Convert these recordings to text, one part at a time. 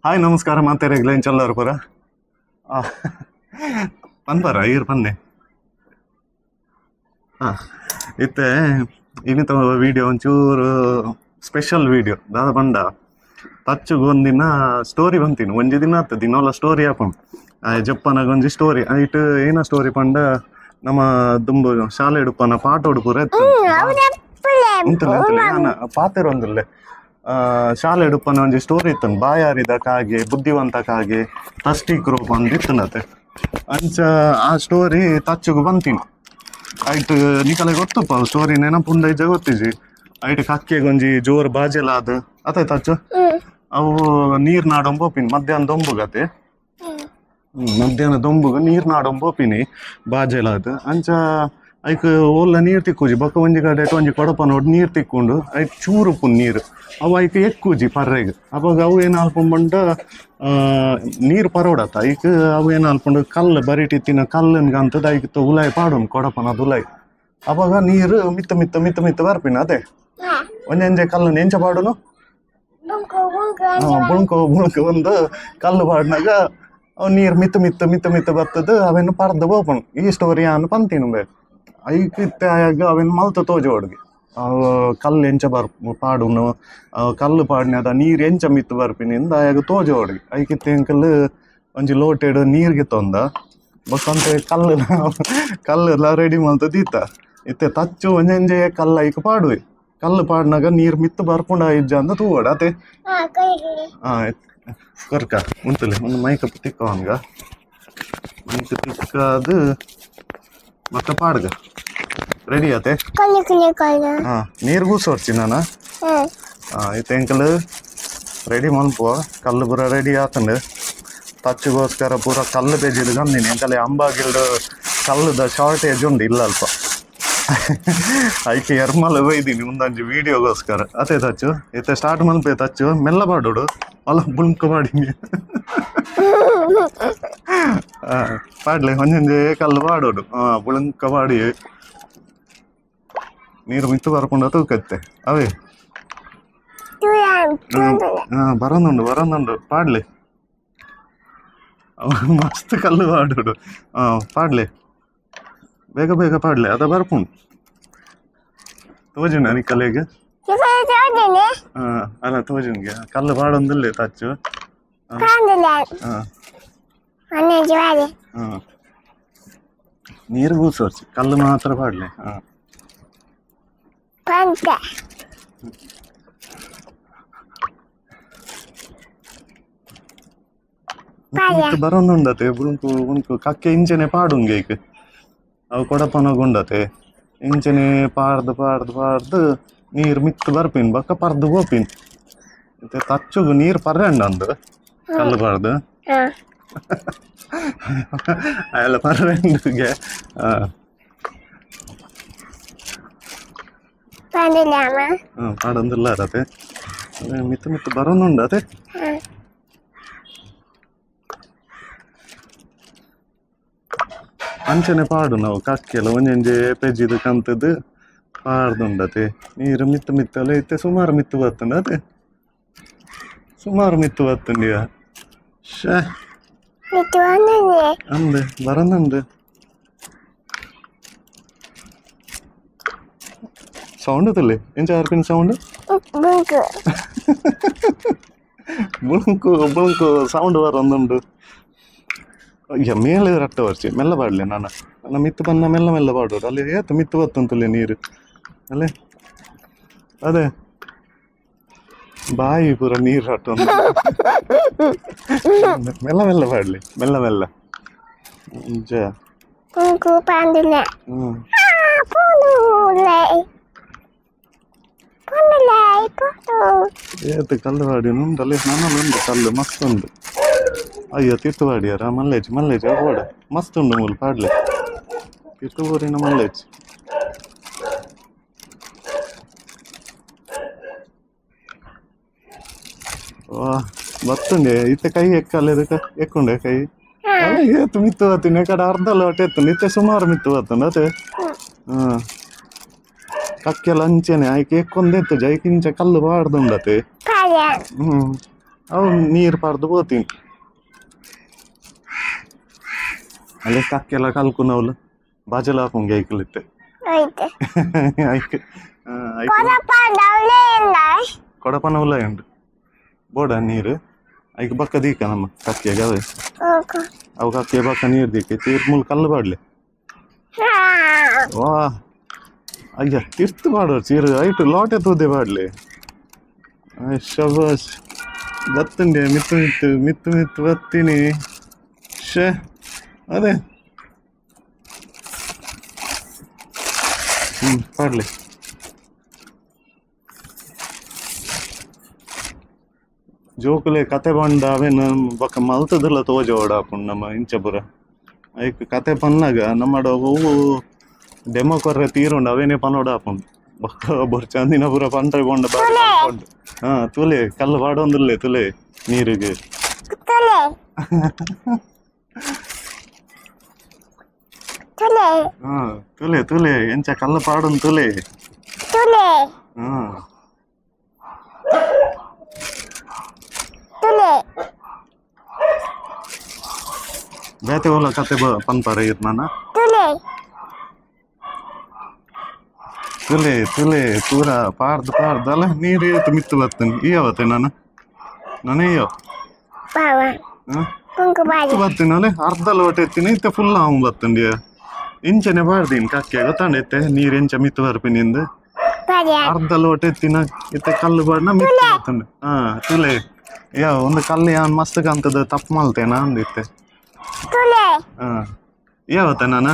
Hi ನಮಸ್ಕಾರ ಮಾತಾಡ್ರೆ ಚಲ್ಲರ್ ಪುರ ಪನ್ಪರ ಈರ್ ಪನ್ನೆ ಹಾಂ ಇತ್ತೆ ಇನ್ನಿತ ವೀಡಿಯೋ ಒಂಚೂರು ಸ್ಪೆಷಲ್ ವೀಡಿಯೋ ದಾದ ಪಂಡ ತಚ್ಚುಗು ಒಂದಿನ ಸ್ಟೋರಿ ಬಂತೀನಿ ಒಂಜಿ ದಿನ ಆತು ದಿನೋಲ ಸ್ಟೋರಿ ಆಪುಂಡು ಜಪ್ಪನಾಗ ಒಂಜಿ ಸ್ಟೋರಿ ಐಟ್ ಏನ ಸ್ಟೋರಿ ಪಂಡ ನಮ್ಮ ದುಂಬು ಶಾಲೆ ಉಡುಪನ ಪಾಠ ಉಡುಪುರ ಉಂಟಲ್ಲ ಪಾತೆರ್ ಒಂದುಲ್ಲೆ ಶಾಲೆ ಉಡುಪನ ಒಂಜಿ ಸ್ಟೋರಿ ಇತ್ತು ಬಾಯಾರಿದ ಕಾಗೆ ಬುದ್ಧಿವಂತ ಕಾಗೆ ತಸ್ಟಿ ಕ್ರೋ ಬಂದಿತ್ತನತೆ ಅಂಚ ಆ ಸ್ಟೋರಿ ತಚ್ಚುಗು ಬಂತೀನಿ ಐಟ್ ನಿಕಲೆ ಗೊತ್ತಪ್ಪ ಸ್ಟೋರಿ ನೆನಪುಂಡ ಇಜ್ಜ ಗೊತ್ತಿಜಿ ಐಟ್ ಕಕ್ಕೆಗೊಂಜಿ ಜೋರು ಬಾಜೆಲ ಅದು ಅದೇ ತಚ್ಚು ಅವು ನೀರು ನಾಡೊಂಬೋಪಿನಿ ಮಧ್ಯಾಹ್ನ ದೊಂಬುಗತೆ ಮಧ್ಯಾಹ್ನ ದೊಂಬುಗ ನೀರು ನಾಡೊಂಬೋಪಿನಿ ಬಾಜೆಲ ಅದು ಅಂಚ ಐಕ್ ಓಲ್ಲ ನೀರು ತಿಕ್ಕೂಜಿ ಬೊಕ್ಕ ಒಂಜಿ ಕಡೆ ಒಂಜಿ ಕೊಡಪ ನೋಡಿ ನೀರು ತಿಕ್ಕೊಂಡು ಐಕ್ ಚೂರುಪ್ಪು ನೀರು ಅವು ಐಕ್ ಎಕ್ಕೂಜಿ ಪರ್ರೆಗ್ ಅವಾಗ ಅವು ಏನು ಅಲ್ಪಂಬಂಡ ನೀರು ಪರೋಡತ್ತ ಐಕ್ ಅವು ಏನು ಅಲ್ಪಂಡು ಕಲ್ಲು ಬರಿಟಿತ್ತಿನ ಕಲ್ಲನ್ಗಂತದ ಐಕ್ ಉಲಾಯಿ ಪಾಡೋನು ಕೊಡಪನ ಉಲಾಯಿ ಅವಾಗ ನೀರು ಮಿತ್ತ ಮಿತ್ತ ಮಿತ್ತ ಮಿತ್ತ ಬರ್ಪಿನ ಅದೇ ಒಂಜೊಂಜೆ ಕಲ್ಲನ್ನು ಎಂಚ ಪಾಡುನು ಬುಳ್ಕೊ ಬುಳ್ಕೊ ಒಂದು ಕಲ್ಲು ಪಾಡಿನಾಗ ಅವು ನೀರು ಮಿತ್ತ ಮಿತ್ತ ಮಿತ್ತ ಮಿತ್ತ ಬರ್ತದ ಅವೇನು ಪರ್ದು ಹೋಪನು ಈ ಸ್ಟೋರಿ ಅನ್ನು ಪಂತೀನಿ ಬೇಕು ಐಕ್ ಇತ್ತೆ ಆಯಾಗ ಅವೇನು ಮಲ್ತ ತೋಜೋಡ್ಗೆ ಅವು ಕಲ್ಲು ಎಂಚ ಬರ್ ಪಾಡುನು ಕಲ್ಲು ಪಾಡಿನದ ನೀರು ಎಂಚ ಮಿತ್ತು ಬರ್ಪಿನಿಂದ ಆಯಾಗ ತೋಜೋಡ್ಗೆ ಐಕಿತ್ತೆ ಎಂಕಲ್ ಒಂಜಿ ಲೋಟೆಡ್ ನೀರಿಗೆ ತೊಂದ ಬೊಕ್ಕಂತೆ ಕಲ್ಲು ಕಲ್ಲೆಲ್ಲ ರೆಡಿ ಮಲ್ತದೀತ ಇತ್ತೆ ತಚ್ಚು ಒಂಜೊಂಜೆ ಕಲ್ಲು ಐಕ್ ಪಾಡುವೆ ಕಲ್ಲು ಪಾಡಿನಾಗ ನೀರು ಮಿತ್ತು ಬರ್ಪುಂಡ ಇಜ್ಜ ಅಂದ ತೂವಡ ಅತೆ ಹಾಂ ಕೊರ್ಕ ಉಂಟುಲೆ ಒಂದು ಮೈಕ್ ತಿಕ್ಕ ಹಂಗ ಮೈಕ್ ತಿಕ್ಕದು ಮತ್ತೆ ಪಾಡ್ಗ ರೆಡಿ ಆತೆ ಹಾಂ ನೀರು ಗೂಸೋರ್ಚಿ ನಾನು ಹಾಂ ಇತ್ತೆ ಎಂಕಲ್ ರೆಡಿ ಮನ್ಪುವ ಕಲ್ಲು ಪೂರ ರೆಡಿ ಆತಂಡು ತಚ್ಚುಗೋಸ್ಕರ ಪೂರ ಕಲ್ಲು ಬೇಜಿದ್ ಗಂದಿನಿ ಎಂಕಲೆ ಅಂಬಾಗಿಲ್ಡು ಕಲ್ಲುದ ಶಾರ್ಟೇಜ್ ಉಂಡು ಇಲ್ಲ ಅಲ್ಪ ಐಕೆ ಎರ್ಮಲ ಒಯ್ದೀನಿ ಮುಂದಂಜಿ ವೀಡಿಯೋಗೋಸ್ಕರ ಅದೇ ತಚ್ಚು ಇತ್ತೆ ಸ್ಟಾರ್ಟ್ ಮಲ್ಪೆ ತಚ್ಚು ಮೆಲ್ಲ ಪಾಡೋಡು ಅಲ್ಲ ಬುಂಕ ಮಾಡೀನಿ ಪಾಡ್ಲೆ ಒಂಜೊಂಜೆ ಕಲ್ಲು ಪಾಡೋಡು ಹಾಂ ಬುಳಂಕ ಪಾಡಿ ನೀರು ಮಿತ್ತು ಬರ್ಕೊಂಡು ತೂಕತ್ತೆ ಅವೇ ಹಾಂ ಬರೋನುಂಡು ಬರೋನುಂಡು ಪಾಡ್ಲೆ ಮಸ್ತ್ ಕಲ್ಲು ಪಾಡೋಡು ಹಾಂ ಪಾಡ್ಲೆ ಬೇಗ ಬೇಗ ಪಾಡ್ಲೆ ಅದ ಬರ್ಪುಂಡು ತೋಜುನ ನಿಕ್ಕಲೆಗ್ ಅಲ್ಲ ತೋಜುನ್ಗೆ ಕಲ್ಲು ಪಾಡೊಂದಿಲ್ಲ ತಚ್ಚು ನೀರು ಗೂಸೋರ್ಚಿ ಕಲ್ಲು ಮಾತ್ರ ಪಾಡ್ಲೆ ಹಾಂ ಬರೋನುಂಡತೆ ಬುಂಕು ಬುಂಕು ಕಕ್ಕೆ ಇಂಚನೆ ಪಾಡುಂಗೆ ಐಕ್ ಅವು ಕೊಡಪನಗುಂಡತೆ ಇಂಚನೆ ಪಾಡ್ದು ಪಾಡ್ದು ಪಾಡ್ದು ನೀರು ಮಿತ್ತು ಬರ್ಪಿನ್ ಬೊಕ್ಕ ಪರ್ದು ಪೋಪಿನ್ ಇತ್ತೆ ತಚ್ಚುಗು ನೀರು ಪರ್ರಂಡ ಅಂದು ಕಲ್ಲು ಪಾಡ್ದು ಅಲ್ಲ ಪರ್ರೆಂಡುಗೆ ಹಾಂ ಪಾಡೊಂದಿಲ್ಲ ಅದೇ ಮಿತ್ತು ಮಿತ್ತು ಬರೋನುಂಡು ಅದೇ ಅಂಚನೆ ಪಾಡು ನಾವು ಕಕ್ಕೆಲ್ಲ ಒಂಜೊಂಜೆ ಪೆಜ್ಜಿದು ಕಂತದ್ದು ಪಾಡ್ದುಂಡತೆ ನೀರು ಮಿತ್ತು ಮಿತ್ತಲ್ಲ ಇತ್ತೆ ಸುಮಾರು ಮಿತ್ತು ಬರ್ತುಂಡು ಅದೇ ಸುಮಾರು ಮಿತ್ತು ಬರ್ತುಂಡಿಯ ಶೇ ಅಂದೆ ಬರೋನುಂಡು ಸೌಂಡ್ ತಲ್ಲಿ ಎಂಚ ಆರ್ಪಿನ ಸೌಂಡ್ ಬುಂಕು ಬುಂಕು ಸೌಂಡ್ ಬರೋದುಂಡು ಅಯ್ಯ ಮೇಲೆ ರಟ್ಟ ವರ್ಚಿ ಮೆಲ್ಲ ಪಾಡಲಿ ನಾನು ನನ್ನ ಮಿತ್ತು ಬನ್ನ ಮೆಲ್ಲ ಮೆಲ್ಲ ಪಾಡೋದು ಅಲ್ಲಿ ಏತು ಮಿತ್ತು ಬತ್ತುಂತಲ್ಲ ನೀರು ಅಲ್ಲೇ ಅದೇ ಬಾಯಿ ಪೂರ ನೀರು ರಟ್ಟು ಮೆಲ್ಲ ಮೆಲ್ಲ ಪಾಡಲಿ ಮೆಲ್ಲ ಮೆಲ್ಲ ಜ ಹ್ಞೂ ಏತು ಕಲ್ಲು ಪಾಡಿ ಉಂಟು ಅಲ್ಲಿ ನನ್ನಲ್ಲಿ ಉಂಟು ಕಲ್ಲು ಮಸ್ತ್ ಉಂಟು ಅಯ್ಯೋ ತಿರ್ತು ಪಾಡಿಯಾರ ಮಲ್ಲೇಜ್ ಮಲ್ಲೇಜ್ ಓಡ ಮಸ್ತ್ ಉಂಟು ಮೂಲು ಪಾಡ್ಲೆ ತಿರ್ತು ಊರಿನ ಮಲ್ಲೇಜ್ ವಾ ಬತ್ತುಂಡೆ ಇತ್ತೆ ಕೈ ಎಕ್ಕಲ್ಲ ಇದಕ್ಕೆ ಎಕ್ಕುಂಡೆ ಕೈ ಏತು ಮಿತ್ತು ಬತ್ತೀನಿ ಕಡೆ ಅರ್ಧ ಲೋಟ ಎತ್ತುಂಡು ಇತ್ತೆ ಸುಮಾರು ಮಿತ್ತು ಬತ್ತುಂಡು ಅದೇ ಹಾಂ ಕಕ್ಕೆಲ್ಲ ಅಂಚೆನೆ ಆಯ್ಕೆ ಎಕ್ಕೊಂದೆತ್ತು ಜೈಕಿಂಚ ಕಲ್ಲು ಬಾಡ್ದುಂಡತೆ. ಹ್ಮ್. ಅವು ನೀರು ಪಾರ್ದು ಪೋತೀನಿ ಅಲ್ಲೇ ಕಕ್ಕೆಲ್ಲ ಕಲ್ಕುನವಲು ಬಾಜಲ ಹಾಕೊಂಗೆ ಐಕಲಿತ್ತೆ ಕೊಡಪನವಲ್ಲ ಉಂಟು ಬೋಡ ನೀರು ಐಕ್ ಬಕ್ಕ ದೀಕ ನಮ್ಮ ಕಕ್ಕೆಗೆ ಅವೇ ಅವು ಕಕ್ಕೆ ಬಕ್ಕ ನೀರು ದೀಕ ತೀರ್ ಮೂಲ ಕಲ್ಲು ಬಾಡ್ಲೆ ವಾ ಅಯ್ಯ ತಿರ್ತು ಬಾಡೋ ಚೀರು ಐಟು ಲಾಟೆ ತೂದೆ ಬಾಡ್ಲೆ ಶಬಾಷ್ ಬತ್ತುಂಡೆ ಮಿತ್ತು ಮಿತ್ತು ಮಿತ್ತು ಮಿತ್ತು ಬತ್ತೀನಿ ಶೇ ಅದೇ ಪಾಡ್ಲೆ ಜೋಕುಲೆ ಕತೆ ಬಂಡ ಅವೇನು ಬೊಕ್ಕ ಮಲ್ತದಲ್ಲ ತೋಜೋಡ ಆಪುಂಡು ನಮ್ಮ ಇಂಚಪುರ ಐಕ್ ಕತೆ ಪನ್ನಾಗ ನಮ್ಮಡ ಹೂವು ಡೆಮೋ ಕೊರ್ರೆ ತೀರುಂಡು ಅವೇನೇ ಪನೋಡ ಆಪುಂಡು ಬೊಕ್ಕ ಬೊರ್ಚಂದಿನ ಪೂರ ಪಂಡ್ರೆ ಬೊಂಡ ಬಾಡಿ ಹಾ ತುಲೆ ಕಲ್ಲು ಪಾಡೊಂದುಲ್ಲೆ ತುಲೆ ನೀರಿಗೆ ಹಾ ತುಲೆ ತುಲೆ ಎಂಚ ಕಲ್ಲು ಪಾಡೊಂದು ತುಲೆ ಹಾ ಬೇತೆ ಓಲ ಕತೆ ಪನ್ಪರ ಇರ್ನಾನ ತುಲೆ ತುಲೆ ಪೂರ ಪಾರ್ದು ಪಾರ್ದು ಅಲ್ಲ ನೀರು ಏತು ಮಿತ್ತು ಬರ್ತೇನೆ ಈ ಅವತ್ತೆ ನಾನು ನಾನು ಅಯ್ಯೋ ಬತ್ತೀನಿ ಅಲ್ಲೇ ಅರ್ಧ ಲೋಟ ಎತ್ತೀನಿ ಇತ್ತೆ ಫುಲ್ ಆವು ಬತ್ತಂಡಿ ಇಂಚನೆ ಬಾರ್ದೀನಿ ಕಕ್ಕೆ ಗೊತ್ತಾಂಡ ಇತ್ತೆ ನೀರು ಎಂಚ ಮಿತ್ತು ಬರ್ಪಿನಿಂದ ಅರ್ಧ ಲೋಟ ಎತ್ತಿನ ಇತ್ತೆ ಕಲ್ಲು ಬಾಡ್ನ ಮಿತ್ತು ಬತ್ತಂಡು ಹಾ ತುಲೆ ಯಾ ಒಂದು ಕಲ್ಲು ಯಾನ್ ಮಸ್ತ್ ಕಾಂತದ ತಪ್ಪು ಮಲ್ತೇನಾ ಅಂದಿತ್ತೆ ಹಾ ಯಾವತ್ತ ನಾನ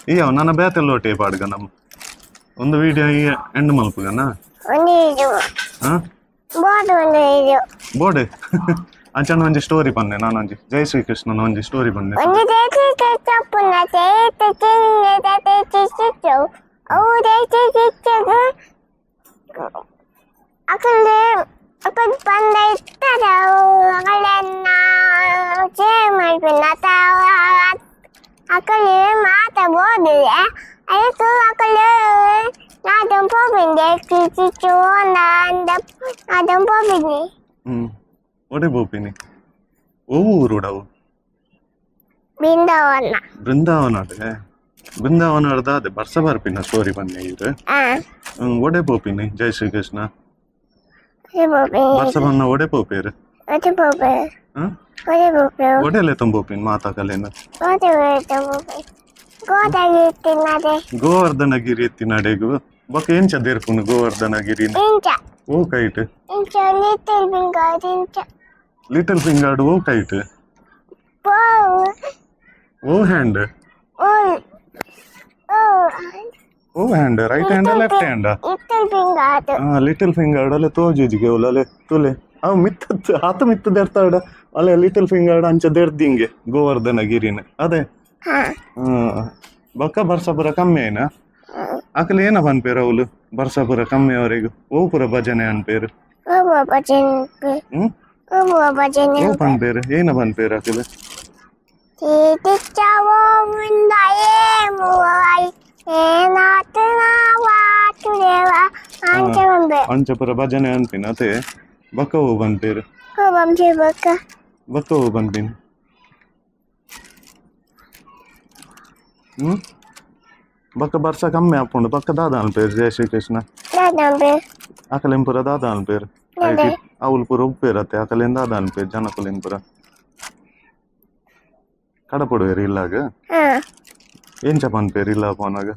ಇಯ್ಯವ ನನ್ನ ಬೇತೆ ಲೋಟೆ ಪಾಡ್ಗ ನಮ್ಮ ಒಂದು ವಿಡಿಯೋ ಈ ಎಂಡ್ ಮಲ್ಪುಗನ ಬೋಡೆ ಅಂಚನ ಒಂಜಿ ಸ್ಟೋರಿ ಪನ್ನೆ ನಾನು ಒಂಜಿ ಜೈ ಶ್ರೀಕೃಷ್ಣನ ಒಂಜಿ ಸ್ಟೋರಿ ಪನ್ನೆ ಒಡೆ ಬೋಪಿನಿ ಓ ಊರುಡವು ಬೃಂದಾವನ ಬೃಂದಾವನ ಬೃಂದಾವನ ಅದೇ ಬರ್ಸ ಬರ್ಪಿನ ಸ್ಟೋರಿ ಬನ್ನಿ ಇರು ಒಡೆ ಪೋಪಿನಿ ಜೈ ಶ್ರೀಕೃಷ್ಣ ಬರ್ಸ ಬನ್ನ ಒಡೆ ಪೋಪೇರು ಒಡೆಲೆ ತುಂಬೋಪಿನ್ ಮಾತಾ ಕಲೆನ ಗೋವರ್ಧನಗಿರಿ ಎತ್ತಿನಡೆಗು ಬೊಕ ಎಂಚ ದೇರ್ಪುನು ಗೋವರ್ಧನಗಿರಿ ಓ kite little finger ಓ kite O hand O hand right hand left hand little finger ಅಲೆ ತೋಜುಜಿಗೆ ಅಲೆ ತುಲೆ ಅವು ಮಿತ್ತ ಆತ ಮಿತ್ತ ದೇರ್ತಾಡ ಅಲೆ ಲಿಟಲ್ ಫಿಂಗರ್ ಅಂಚ ದೇರ್ದಿಂಗೆ ಗೋವರ್ಧನಗಿರಿನ ಅದೇ ಬೊಕ್ಕ ಬರ್ಸಪುರ ಕಮ್ಮಿ ಏನ ಅಕಲ್ ಏನ ಪನ್ಪೇರು ಅವಳು ಬರ್ಸಪುರ ಕಮ್ಮಿ ಅವರಿಗೂ ಓ ಪುರ ಭಜನೆ ಅನ್ಪೇರು ಓ ಪನ್ಪೇರು ಏನ ಪನ್ಪೇರು ಅಕಲ್ ಅಂಚಪುರ ಭಜನೆ ಅನ್ಪಿನ ಅದೇ ಬೊಕ್ಕ ಓ ಪನ್ಪೇರು ಬೊಕ್ಕ ಓ ಪನ್ಪಿನ ಬೊಕ್ಕ ಬರ್ಸ ಕಮ್ಮಿ ಆಪುಂಡು ಬೊಕ್ಕ ದಾದ ಅನ್ಪೇರು ಜಯ ಶ್ರೀಕೃಷ್ಣ ಅಕಲೆಂಪುರ ದಾದ ಅನ್ಪೇರು ಅವಳು ಪೂರ ಉಪ್ಪೇರತ್ತೆ ಅಕಲೆಂದ ದಾದ ಅನ್ಪೇರು ಜನಕುಲೆಂಪುರ ಕಡಪಡುವೇರು ಇಲ್ಲಾಗ ಎಂಚ ಪನ್ಪೇರು ಇಲ್ಲ ಪೋನಾಗ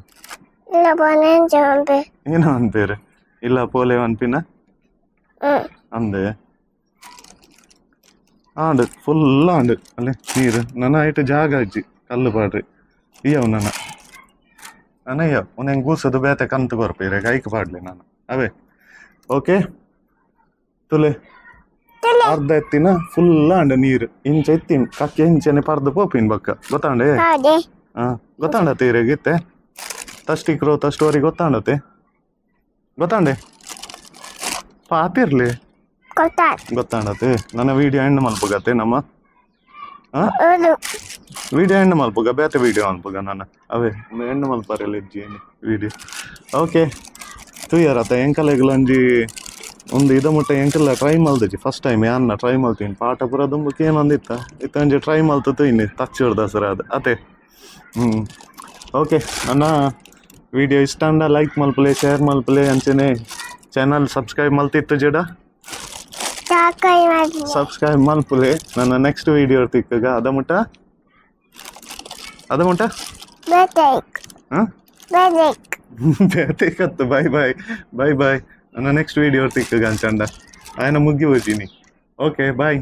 ಏನೋ ಅನ್ಪೇರು ಇಲ್ಲ ಪೋಲೆ ಅನ್ಪಿನ ಅಂದೆ ಆಂಡು ಫುಲ್ ಆಂಡು ಅಲ್ಲೇ ನೀರು ನನ್ನ ಐಟ್ ಜಾಗ ಅಜ್ಜಿ ಕಲ್ಲು ಪಾಡ್ರಿ ಇಯ್ಯವ್ ನನ್ನ ಅನಯ್ಯ ಒಂದ್ ಗೂಸದು ಬೇತೆ ಕಂತು ಬರ್ಪೀರೆ ಕೈಕ್ ಪಾಡ್ಲಿ ನಾನು ಅವೇ ಓಕೆ ತುಲೆ ಅರ್ಧ ಎತ್ತಿನ ಫುಲ್ ಆಂಡ ನೀರು ಇಂಚ ಎತ್ತಿನ ಕಕ್ಕೆ ಇಂಚನೆ ಪರ್ದು ಪೋಪಿನ್ ಬಕ್ಕ ಗೊತ್ತಾಂಡೆ ಹಾ ಗೊತ್ತಾಂಡತೆ ಇರಗಿತ್ತೆ ತಷ್ಟಿ ಕ್ರೋತ ಸ್ಟೋರಿ ಗೊತ್ತಾಂಡತೆ ಗೊತ್ತಾಂಡೆ ಪಾತಿರ್ಲಿ ಗೊತ್ತಾಂಡತೆ ನನ್ನ ವಿಡಿಯೋ ಎಂಡ್ ಮಲ್ಪುಗತೆ ನಮ್ಮ ವಿಡಿಯೋ ಎಂಡ್ ಮಲ್ಪುಗ ಬೇತೆ ವಿಡಿಯೋ ಅನ್ಪುಗ ನನ್ನ ಅವೇ ಎಂಡ್ ಮಲ್ಪರೆಲ್ಲ ಇಜ್ಜಿ ವಿಡಿಯೋ ಓಕೆ ತೂಯರತ್ತ ಎಂಕಲೆಗ್ಲ ಒಂಜಿ ಒಂದು ಇದ ಮುಟ್ಟ ಎಂಕಲ್ಲ ಟ್ರೈ ಮಲ್ದಿಜಿ ಫಸ್ಟ್ ಟೈಮ್ ಯಾನ್ನ ಟ್ರೈ ಮಲ್ತೀನಿ ಪಾಠ ಪೂರ ದುಂಬು ಏನೊಂದಿತ್ತ ಇತ್ತ ಒಂಜಿ ಟ್ರೈ ಮಲ್ತದ್ದು ಇನ್ನು ತಚ್ಚುರ್ ದಸರಾ ಅದು ಅದೇ. ಓಕೆ ಅಣ್ಣ ವಿಡಿಯೋ ಇಷ್ಟ ಅಂಡ ಲೈಕ್ ಮಲ್ಪಲೆ ಶೇರ್ ಮಲ್ಪಲೆ ಅಂಚನೆ ಚಾನಲ್ ಸಬ್ಸ್ಕ್ರೈಬ್ ಮಲ್ತಿತ್ತು ಜಡ ಸಬ್ಸ್ಕ್ರೈಬ್ ಮಲ್ಪಲೆ. ನನ್ನ ನೆಕ್ಸ್ಟ್ ವಿಡಿಯೋ ತಿಕ್ಕಗ ಅದ ಮುಟ್ಟ ಅದ ಮುಟ್ಟ ಬೇತೇಕತ್ತು. Bye bye bye bye. ನನ್ನ ನೆಕ್ಸ್ಟ್ ವಿಡಿಯೋ ತಿಕ್ಕಗ ಅಂಚಂಡ ಆಯನ ಮುಗ್ಗಿ ಹೋಗ್ತೀನಿ. Okay bye.